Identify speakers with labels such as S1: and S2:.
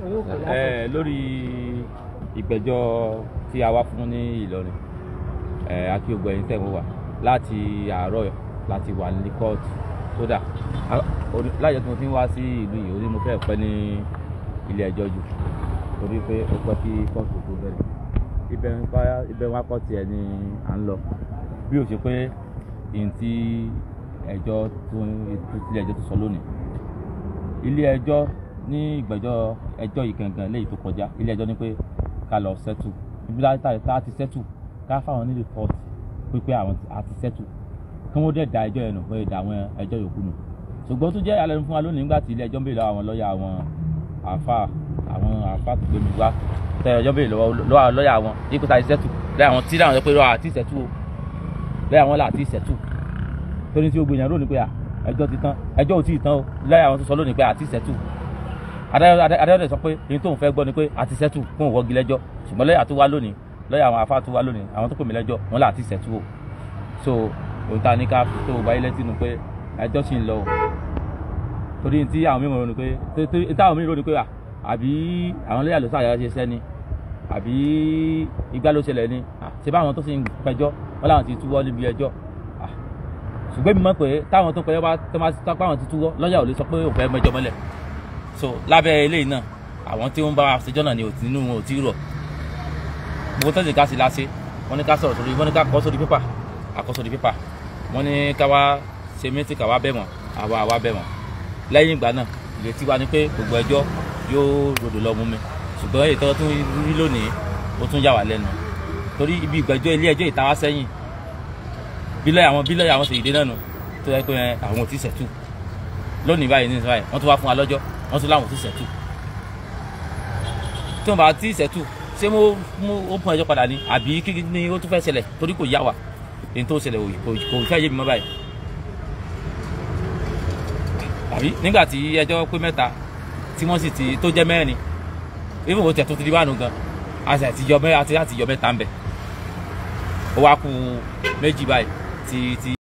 S1: Lórí ìgbẹ́jọ́ tí a wá fún ní Ìlọrin, a kí gbogbo ẹ̀yin tẹ́ ń wò wá láti àárọ̀ láti wà ní kóòtù. Kódà láyé tí mo ti ń wá sí ìlú yìí, ó ní mo fẹ́ pẹ́ ní ilé ẹjọ́ jù torí pé ó pẹ́ kí kóòtù tó bẹ̀rẹ̀. Ibẹ̀ wá kọ́ tiẹ̀ ni à ń lọ. Bí ó ṣe pé ìyẹn tí ẹjọ́ tó ilé ẹjọ́ tó sọ lónìí. Ilé ẹjọ́ ní ìgbẹ́jọ́ ẹjọ́ yìí gangan léyìí tó kọjá, ilé ẹjọ́ ní pé ká lọ settle. Ibi tá a ti settle, ká fáwọn ní report pé àwọn a ti settle. Kí wọ́n dẹ̀ da ẹjọ́ yẹn nù, bóyá da àwọn ẹjọ́ yòókù nù. Ṣùgbọ́n tó jẹ́ ìyàlẹ́nu fún wa lónìí nígbà tí ilé ẹjọ́ ń béèrè lọ́wọ́ àwọn lọ́ọ̀yà, àwọn àfà tó gbé mi wá. Tẹ ẹjọ́ béèrè lọ́wọ́ lọ́ọ̀yà wọn ipò tá a ti settle. Lẹ́yìn àwọn tí láwọn sọ pé a ti settle o. Lẹ́yìn àwọn là ti settle. Torí tí gbogbo èèyàn rò ní pé ẹjọ́ ti tán, ẹjọ́ ò tí ì tán o. Lẹ́yìn àwọn tó sọ lónìí pé a ti settle. Adájọ́ dẹ̀ sọ pé èyí tóun fẹ́ gbọ́ ni pé a ti settle fún òwọ́gi lẹ́jọ́. Ṣùgbọ́n lọ́ọ̀yà tó wá lónìí, lọ́ọ̀yà àwọn àfà tó wá lónìí, àwọn tó pè mí lẹ́jọ́, wọn là ti settle o. So ohun tá a ní ká tó gba ilé tìǹbù pé ẹjọ́ sì ń lọ o. Torí tí àwọn mímọ̀ rò ní pé tí àwọn mímọ̀ rò ní pé àbí àwọn lọ́ọ̀yà ló sàyà ṣe sẹ́ni, àbí igbá ló ṣẹlẹ̀ ni, ṣé báwọn tó sì ń pẹjọ́ wọn làwọn ti túwọ́ níbi ẹjọ́. Ṣùgbọ́n mi mọ̀ pé táwọn tó pẹjọ́ bá tó máa tó àwọn ti túwọ́, lọ́ọ̀yà ò lè sọ pé òun fẹ́ mẹjọ mọ́lẹ̀. So lábẹ́ eléyìí náà, àwọn tí ó ń bá wa ṣẹjọ́ náà ni ò nínú wọn ò tí rọ̀. Gbogbo tó sì ká sí láṣẹ, wọ́n ní ká sọ̀rọ̀ sórí, wọ́n ní ká kọ́ sórí pépà, àkọ́ sórí pépà. Wọ́n ní ká wá ṣe mítì, ká wá bẹ̀ wọ́n, àwa bẹ̀ wọ́n. Lẹ́yìn ìgbà náà, ìrètí wa ni pé gbogbo ẹjọ́ yóò rodò lọ mú mi. Ṣùgbọ́n èyí tó tún rí lónìí, ó tún yà wá lẹ́nu torí ibi ìgbẹ́jọ́ ilé ẹjọ́ ìta wá sẹ́yìn, bí lọ́yà àwọn ṣèyí dé náà nù tó yẹ pé àwọn ò tí settle. Lónìí báyìí, ní báyìí, wọ́n tún wá fún wa lọ́jọ́, wọ́n tún láwọn ò tí settle. Tí wọ́n bá tí settle, ṣé mo mú ó pọn ẹjọ́ padà ni, àbí kí ni ó tún fẹ́ ṣẹlẹ̀? Torí kò yá wa. Èyí tó ṣẹlẹ̀ kò fẹ́ yé mi mọ́ báyìí. Àbí nígbà tí ẹjọ́ pé mẹ́ta, tí wọ́n sì ti tó jẹ́ mẹ́rin, even kò tẹ̀ tó ti di wánu gan, a sì ti yọ mẹ́ àti láti yọ mẹ́ta ń bẹ̀, ó wá kù méjì báyìí ti.